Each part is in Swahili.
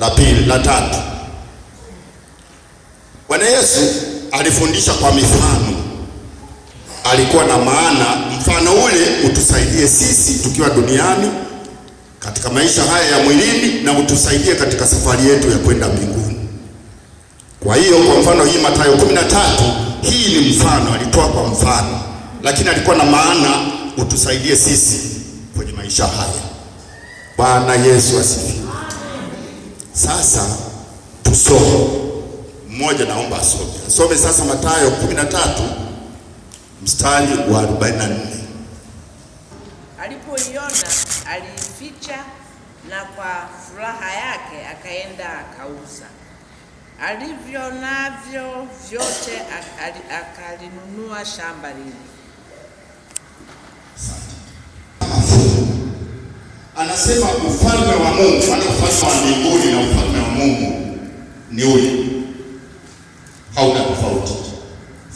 La pili, la tatu, Bwana Yesu alifundisha kwa mifano, alikuwa na maana mfano ule utusaidie sisi tukiwa duniani katika maisha haya ya mwilini na utusaidie katika safari yetu ya kwenda mbinguni. Kwa hiyo kwa mfano hii Mathayo 13, hii ni mfano, alitoa kwa mfano, lakini alikuwa na maana utusaidie sisi kwenye maisha haya. Bwana Yesu asifiwe. Sasa tusome mmoja, naomba asome, asome sasa Mathayo 13 mstari wa 44. Alipoiona aliificha, na kwa furaha yake akaenda akauza alivyo navyo vyote, akalinunua shamba lile. Anasema ufalme wa Mungu, maana ufalme wa mbinguni na ufalme wa Mungu ni ule, hauna tofauti.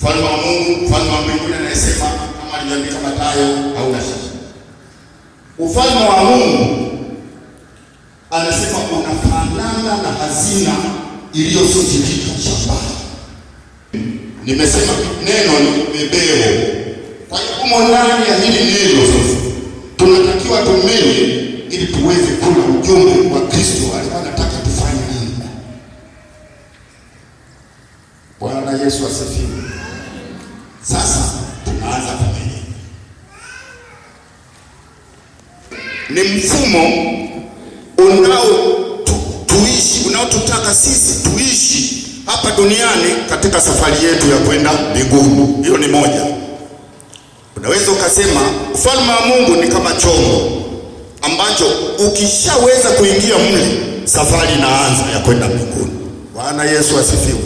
Ufalme wa Mungu, ufalme wa mbinguni anayesema kama alivyoandika Mathayo, hauna shaka. Ufalme wa Mungu anasema unafanana na hazina iliyositirika shambani. Nimesema neno ni bebeo. Kwa hiyo humo ndani ya hili neno sasa tunatakiwa tumenye ili tuweze kula ujumbe wa Kristo alikuwa anataka tufanye nini. Bwana Yesu asifiwe. Sasa tunaanza kumenya. Ni mfumo unaotutaka sisi tuishi hapa duniani katika safari yetu ya kwenda mbinguni. Hiyo ni moja. Unaweza ukasema ufalme wa Mungu ni kama chombo ambacho ukishaweza kuingia mle, safari inaanza ya kwenda mbinguni. Bwana Yesu asifiwe.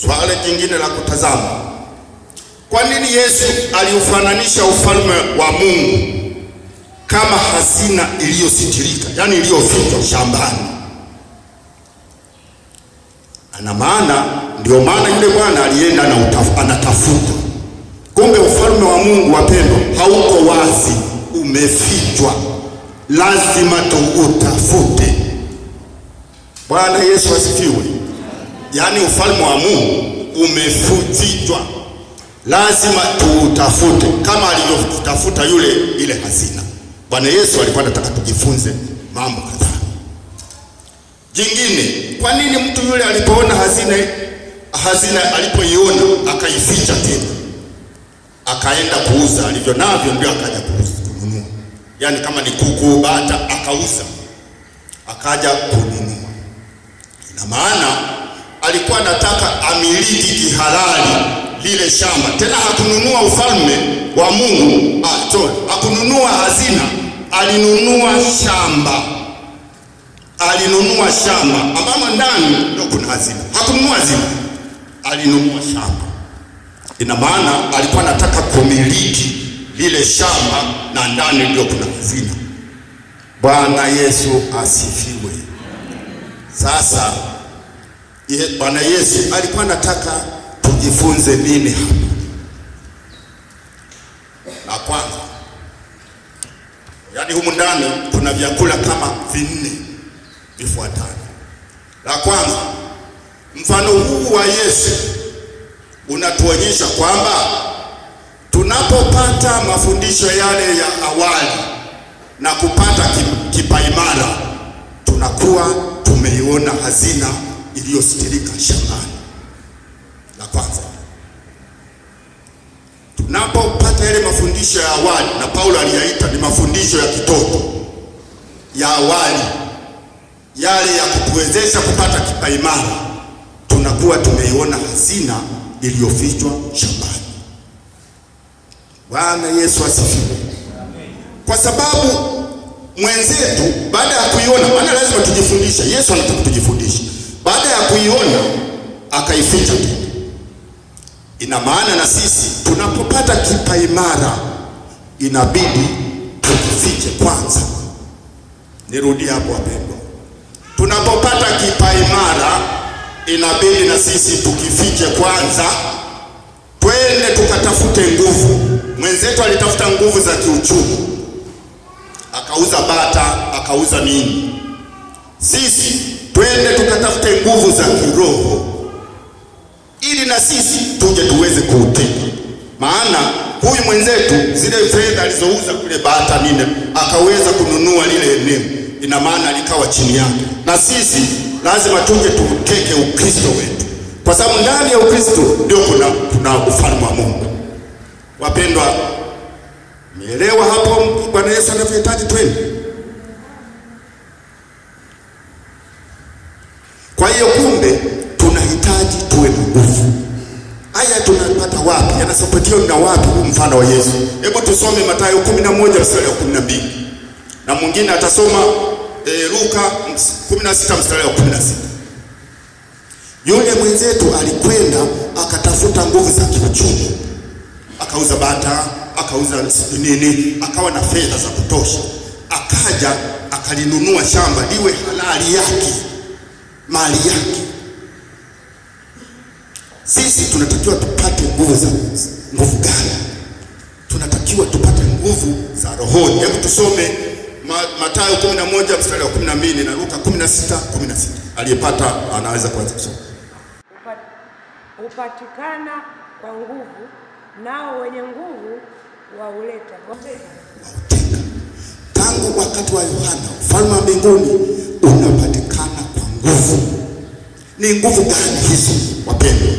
Swali jingine la kutazama, kwa nini Yesu aliufananisha ufalme wa Mungu kama hazina iliyositirika, yani iliyofichwa shambani? Ana maana, ndio maana yule bwana alienda na anatafuta. Kumbe ufalme wa Mungu, wapendwa, hauko wazi, umefichwa, lazima tuutafute. Bwana Yesu asifiwe. Yaani ufalme wa Mungu umefichwa, lazima tuutafute kama alivyotafuta yule ile hazina. Bwana Yesu alikuwa anataka tujifunze mambo kadhaa. Jingine, kwa nini mtu yule alipoona hazina alipoiona akaificha tena, akaenda kuuza alivyo navyo, ndio akaja kununua. Yaani kama ni kuku, bata, akauza akaja kununua. Ina maana alikuwa anataka amiliki kihalali lile shamba. Tena hakununua ufalme wa Mungu, hakununua hazina, alinunua shamba. Alinunua shamba ambamo ndani ndio kuna hazina. Hakununua hazina, alinunua shamba. Ina maana alikuwa anataka kumiliki lile shamba na ndani ndio kuna hazina. Bwana Yesu asifiwe. Sasa Bwana Yesu alikuwa anataka tujifunze nini hapa? La kwanza, yaani humu ndani kuna vyakula kama vinne vifuatavyo. La kwanza, mfano huu wa Yesu unatuonyesha kwamba tunapopata mafundisho yale ya awali na kupata kipaimara, tunakuwa tumeiona hazina iliyositirika shambani. La kwanza, tunapopata yale mafundisho ya awali, na Paulo aliyaita ni mafundisho ya kitoto ya awali, yale ya kutuwezesha kupata kipaimara, tunakuwa tumeiona hazina iliyofichwa shambani. Bwana Yesu asifiwe. Kwa sababu mwenzetu baada ya kuiona, maana lazima tujifundishe, Yesu anataka tujifundishe. Baada ya kuiona akaificha tu. Ina maana na sisi tunapopata kipaimara inabidi tukifiche kwanza. Nirudie hapo wapendwa. Tunapopata kipaimara inabidi na sisi tukifiche kwanza, twende tukatafute nguvu. Mwenzetu alitafuta nguvu za kiuchumi, akauza bata, Akauza nini? Sisi twende tukatafute nguvu za kiroho ili na sisi tuje tuweze kuuteka. Maana huyu mwenzetu zile fedha alizouza kule bata nini akaweza kununua lile eneo, ina maana likawa chini yake. Na sisi lazima tuje tuuteke Ukristo wetu, kwa sababu ndani ya Ukristo ndio kuna ufalme wa Mungu. Wapendwa, mielewa hapo Bwana Yesu anavyohitaji twende. Kwa hiyo kumbe tunahitaji tuwe na nguvu. Haya tunapata wapi? Yanasapotiwa na wapi huu mfano wa Yesu? Hebu tusome Mathayo 11 mstari wa 12. Na mwingine atasoma Luka 16 mstari wa 16. Yule mwenzetu alikwenda akatafuta nguvu za kiuchumi. Akauza bata, akauza nini, akawa na fedha za kutosha. Akaja akalinunua shamba liwe halali yake, mali yake. Sisi tunatakiwa tupate nguvu za nguvu gani? Tunatakiwa tupate nguvu za rohoni. Hebu tusome Mathayo 11 mstari wa 12 na Luka 16:16. Aliyepata anaweza kuanza kusoma. Upatikana kwa nguvu, nao wenye nguvu wauleta. Wauteka. Tangu wakati wa Yohana, ufalme wa mbinguni unapatikana kwa nguvu. Ni nguvu gani hizo wapendwa?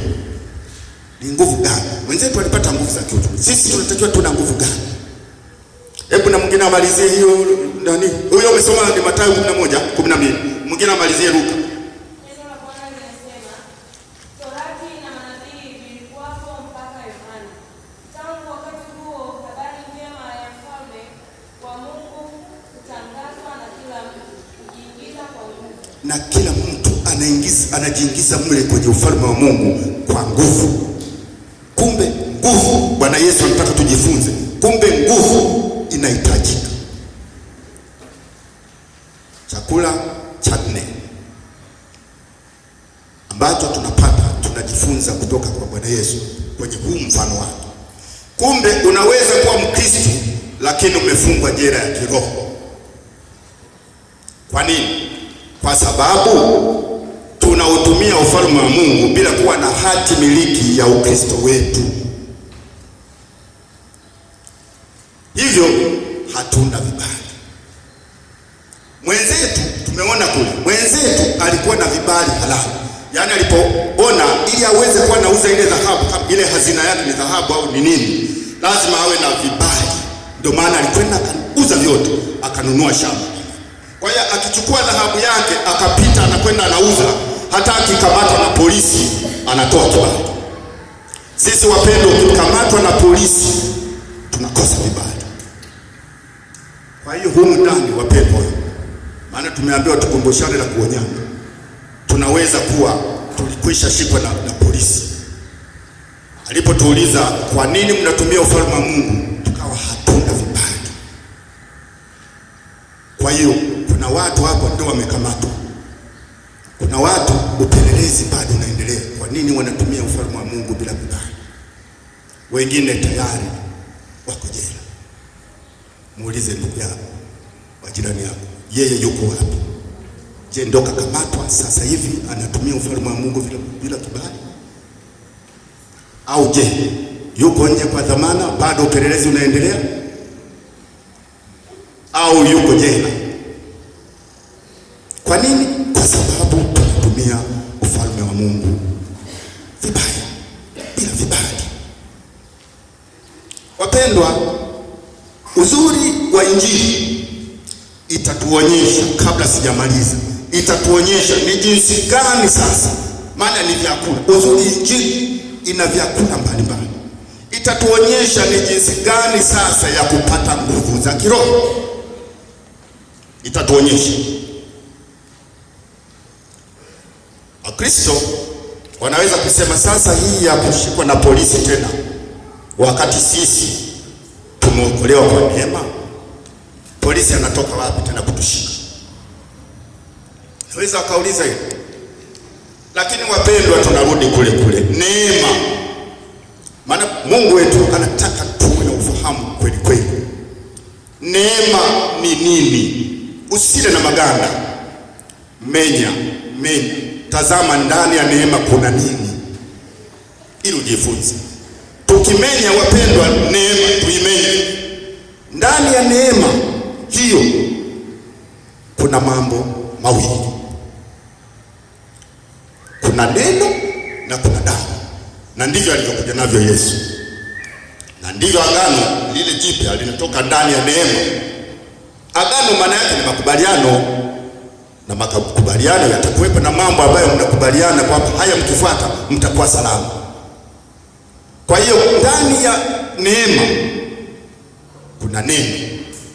Ni nguvu gani? Wenzetu walipata nguvu za kiuchumi. Sisi tunatakiwa tuna nguvu gani? Hebu na mwingine amalizie hiyo nani? Huyo umesoma ni Mathayo 11:12. Mwingine amalizie Luka. Neno la Bwana linasema, Torati na manabii vilikuwapo mpaka Yohana. Tangu wakati huo habari njema ya ufalme wa Mungu hutangazwa na kila mtu kujiingiza kwa nguvu. Na kila mtu anajiingiza mle kwenye ufalme wa Mungu kwa nguvu. Kumbe nguvu, Bwana Yesu anataka tujifunze. Kumbe nguvu inahitajika. Chakula cha nne ambacho tunapata, tunajifunza kutoka kwa Bwana Yesu kwenye huu mfano wake. Kumbe unaweza kuwa Mkristo lakini umefungwa jela ya kiroho. Kwa nini? Kwa sababu tunautumia ufalme wa Mungu bila kuwa na hati miliki ya Ukristo wetu. Hivyo hatuna vibali. Mwenzetu tumeona kule, mwenzetu alikuwa na vibali halali. Yaani alipoona ili aweze kuwa anauza ile dhahabu, ile hazina yake ni dhahabu au ni nini, lazima awe na vibali. Ndio maana alikwenda akauza vyote, akanunua shamba. Kwa hiyo akichukua dhahabu yake akapita anakwenda anauza, hata akikamatwa na polisi anatoa kibali. Sisi wapendwa, ukikamatwa na polisi tunakosa vibali. Kwa hiyo humu ndani wapendwa, maana tumeambiwa tukumbushane na kuonyana, tunaweza kuwa tulikwisha shikwa na polisi. Alipotuuliza kwa nini mnatumia ufalme wa Mungu, tukawa hatuna vibali. Kwa hiyo kuna watu hapo ndio wamekamatwa. Kuna watu upelelezi bado unaendelea. Kwa nini wanatumia ufalme wa Mungu bila vibali? Wengine tayari wako jela. Muulize ndugu yako, wa jirani yako, yeye yuko wapi? Je, ndo kakamatwa sasa hivi anatumia ufalme wa Mungu bila kibali? Au je, yuko nje kwa dhamana, bado upelelezi unaendelea? Au yuko jela? Kwa nini? Kwa sababu tunatumia ufalme wa Mungu vibaya, bila vibali. Wapendwa, uzuri wa Injili itatuonyesha, kabla sijamaliza, itatuonyesha ni jinsi gani sasa, maana ni vyakula. Uzuri Injili ina vyakula mbalimbali. Itatuonyesha ni jinsi gani sasa ya kupata nguvu za kiroho. Itatuonyesha. Wakristo wanaweza kusema sasa hii ya kushikwa na polisi tena, wakati sisi tumeokolewa kwa neema, polisi anatoka wapi tena kutushika? Naweza akauliza hilo. Lakini wapendwa, tunarudi kule kule neema. Maana Mungu wetu anataka tuwe na ufahamu kweli kweli. Neema ni nini? Usile na maganda, menya menya, tazama ndani ya neema kuna nini, ili ujifunze. Tukimenya wapendwa, neema tuimenye. Ndani ya neema hiyo kuna mambo mawili, kuna neno na kuna damu, na ndivyo alivyokuja navyo Yesu, na ndivyo agano lile jipya linatoka ndani ya neema. Agano maana yake ni makubaliano, na makubaliano yatakuwepo na mambo ambayo mnakubaliana kwamba haya mkifuata mtakuwa salama. Kwa hiyo ndani ya neema kuna neno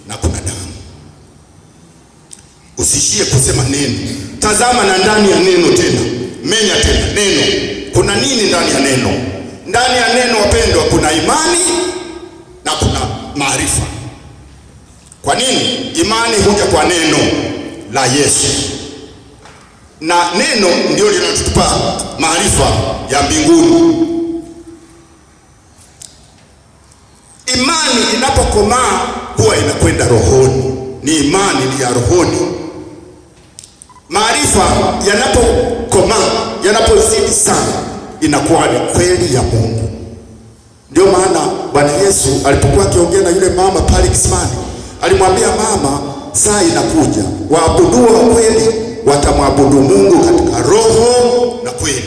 na kuna damu. Usishie kusema neno, tazama na ndani ya neno tena, menya tena neno. Kuna nini ndani ya neno? Ndani ya neno wapendwa, kuna imani na kuna maarifa. Kwa nini? Imani huja kwa neno la Yesu, na neno ndio linatupa maarifa ya mbinguni. Imani inapokomaa huwa inakwenda rohoni, ni imani ni ya rohoni. Maarifa yanapokomaa, yanapozidi sana, inakuwa ni kweli ya Mungu. Ndio maana Bwana Yesu alipokuwa akiongea na yule mama pale kisimani, alimwambia mama, saa inakuja waabuduo wa kweli watamwabudu Mungu katika roho na kweli.